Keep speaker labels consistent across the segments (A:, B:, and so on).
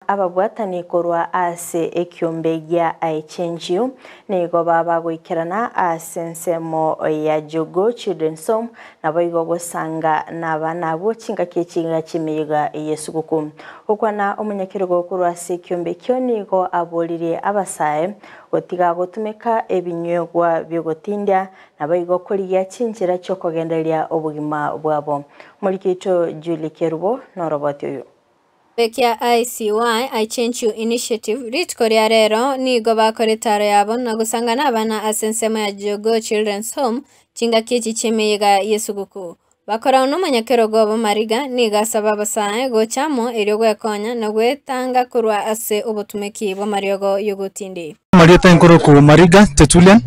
A: Ababwatani korwa ase ekiombe gia Aechenjiu nigo baba goikerana ase ensemo ya Jogoo Children's Home naboigo gosanga nabana abwo chingaki echiga chi'emeyega y'esuguku. Gokwana omonyakerogo korwa ase ekiombe ekio nigo aboririe abasae gotiga gotumeka ebinywegwa bi'ogotindia naboigo korigia chinchera chi'okogendereria obogima bwabo. Omoriki oito Julie Kerubo noroboti oyo.
B: Ekia ICY, I Change You Initiative, rituko ria rero nigo bakora etaro yabo na gosangana abana ase ensemo ya Jogoo Children's Home chingaki echi chi'emeyega y'esuguku. Bakoragwa nomonyakerogo obo Mariga nigo asaba abasae gocha amo erio gwekonya na gwetanga korwa ase obotumeki bw'amariogo y'ogotindi.
C: Amarieta enkorokwa Mariga Tertullian,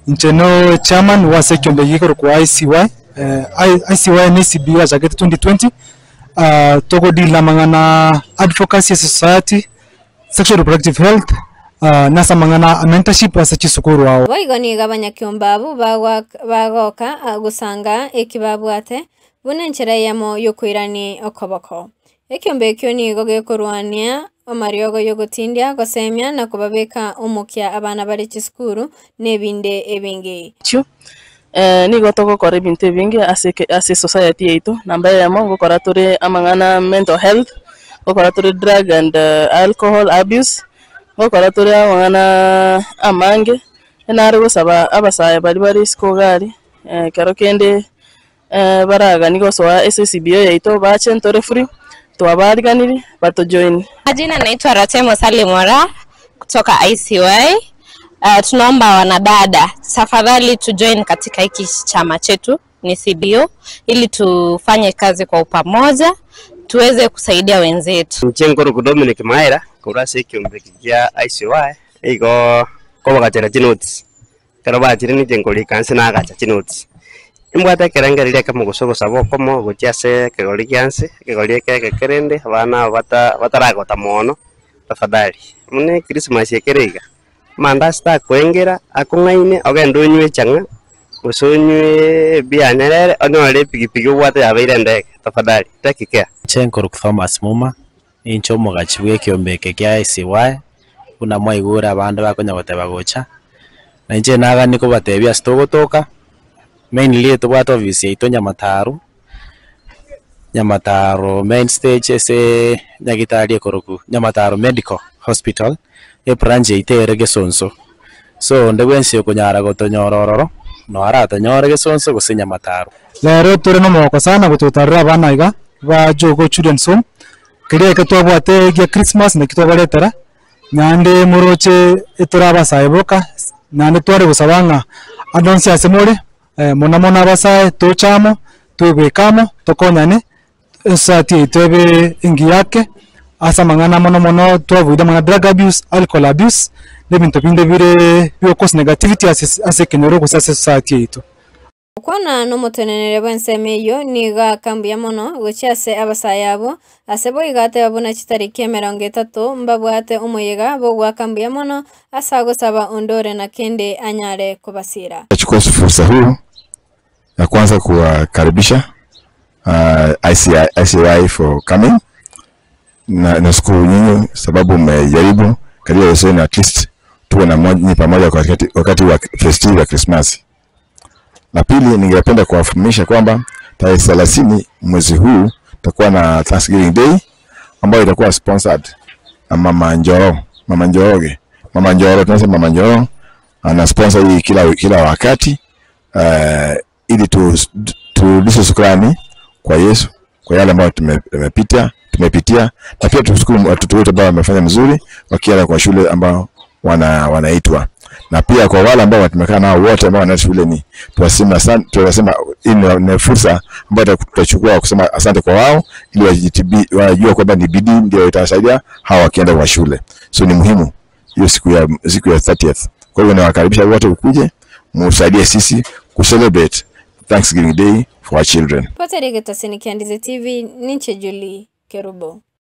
C: inche no chairman wa ase ekiombe gekorokwa ICY, ICY ne ECBO yachakete 2020, togo deal namang'ana advocacy ase society, sexual reproductive health, na ase amang'ana a mentorship ase chisukuru ao.
B: Boigo nigo abanyakiombe abwo bagoka gosanga eki babwate buna enchera eyemo y'okoirania okoboko. Ekiombe ekio nigo gekorwania amariogo y'ogotindia, gosemia na kobabeka omokia abana bare chisukuru, na ebinde ebinge.
D: Nigo togokora ebinto ebinge ase eke ase esociety yaito, namba eyemo ngokora tore amang'ana mental health, ngokora tore drug and alcohol abuse, ngokora tore amang'ana amange, nare gosaba abasae baria bare isiko iga aria, ekero kende baraganie gosoa ase ecbo yaito bache ntore free, twabariganirie batojoine.
E: Majina naitwa Ratemo Sally Moraa kutoka ICY. Tunaomba wanadada tafadhali tujoin katika hiki chama chetu ni CBO ili tufanye kazi kwa upamoja tuweze kusaidia wenzetu.
F: Inche nkorokwa Dominic Maera korwa ase ekiombe eke kia ICY, igo nkobagachera chinotes, ekero bachire ninche nkorika inse nagacha chinotes. Nimbwate ekerengererio ekemo gose ogosaba okomo gochia ase ekegori gia nse, ekegori eke egeke rende abana aba bata bataragota mono, tafadhali, buna ekrisimasi ekere iga, amandasi takoengera akong'aine ogende onywe echang'a, gose onywe ebia nyerere, onyore epigipigi obwate yabeire endege, tafadhali take care.
G: Inche nkorokwa Thomas Muma, ninche omogachi bw'ekiombe eke kia ICY, buna mwaigure abande bakonya goteba gocha, na inche naganie kobatebia ase togotoka, mainly tobwate ofisi yaito Nyamataro, Nyamataro main stage ase nyagitari ekorokwa Nyamataro Medical Hospital, ebranch yaito ere Gesonso. So onde bwensi okonyara gotonyora ororo, noo aratonyore Gesonso gose Nyamataro.
C: Rero tore nomogoko sana gototarera abana iga ba Jogoo Children's Home, keria eke twabwate gia Christmas naki twabaretera, naende moroche etore abasae boka, naende tware gosaba ng'a ande onsi ase more, mono mono abasae toche amo, twebeke amo, tokonyane, esociety yaito ebe engiya ake, ase amang'ana mono mono twabuire amang'ana drug abuse, alcohol abuse, na ebinto binde bire bigocause negativity ase ase ekenyoro gose ase esociety yaito.
B: Gokwana nomoteneneri bw'ensemo eyio nigo aaka mbuya mono gochia ase abasae abwo, ase boigo ateba buna chitariki 30 mbabwate omoyega bw'ogoaka mbuya mono ase agosaba onde ore na kende anyare kobasiira.
H: Nachukua fursa huu ya kwanza kuwakaribisha ICI, ICY for coming na nashukuru nyinyi sababu mmejaribu katika leseni at least tuwe na nyinyi pamoja wakati, wakati wa festive ya Krismasi. Na pili, ningependa kuwafahamisha kwamba tarehe 30 mwezi huu tutakuwa na Thanksgiving Day ambayo itakuwa sponsored na Mama Njoro, Mama Njoroge, Mama Njoro, tunasema Mama Njoro ana sponsor hii kila, kila wakati ili turudishe shukrani kwa Yesu kwa yale ambayo tumepitia, tumepitia na pia tushukuru watoto wetu ambao wamefanya mzuri wakienda kwa shule ambao wanaitwa, na pia kwa wale ambao tumekaa nao wote ambao wanaenda shule ni tuwasema sana, tuwasema hii ni fursa ambayo tutachukua kusema asante kwa wao, ili wajue kwamba ni bidii ndio itawasaidia hawa wakienda kwa shule. So ni muhimu hiyo siku ya 30th. Kwa hivyo nawakaribisha wote ukuje musaidie sisi ku celebrate Thanksgiving Day for our children.
B: Pote Rigetasini Kiandize TV, Ninche Julie Kerubo.